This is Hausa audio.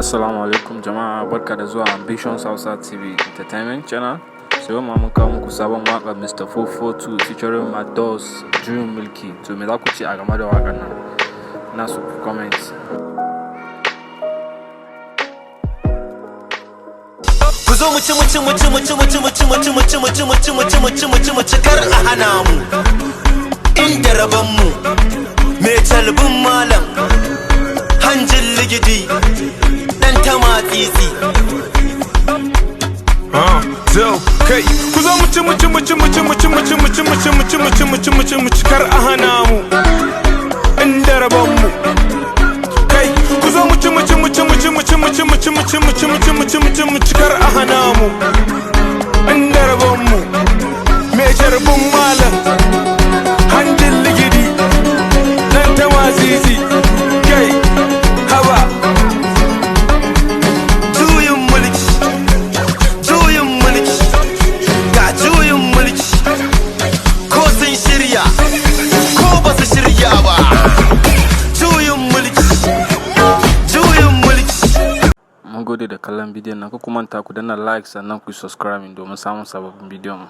Assalamu alaikum jama'a, barka da zuwa Ambitions Hausa TV Entertainment Channel. Sai yau ma mun kawo muku sabon waƙar Mr. 442 featuring Mados, Juyin Mulki. To, me za ku ce a game da waƙar nan? Ina so ku comment. Ku zo mu ci, mu ci, mu ci, mu ci, mu ci, mu ci, mu ci, mu ci, mu ci, mu ci, mu ci, mu ci, mu ci, mu ci, kar a hana mu. Inda rabon mu, mai calbin malam, hanjin ligidi, dan tamatsitsi. So, kai, ku zo mu ci, mu ci, mu ci, mu ci, mu ci, mu ci, mu ci, mu ci, mu ci, mu ci, mu ci, mu ci, mu ci, kar a hana mu. Inda rabon mu. Kai, ku zo mu ci, mu ci, mu ci, mu ci, mu ci, mu ci, mu ci, mu ci, mu ci, mu ci, mu ci, mu ci, mu ci, kar a hana mu. Inda rabon mu. Mai carbin malam, hanjin ligidi, dan tamazizi. Kai, haba. Juyin mulki, juyin mulki, ga juyin mulki. Ko sun shirya, ko ba su shirya ba. Juyin mulki, juyin mulki. Mun gode da kallon bidiyon nan, ku manta ku danna like, sannan ku yi subscribing domin samun sababbin bidiyon mu.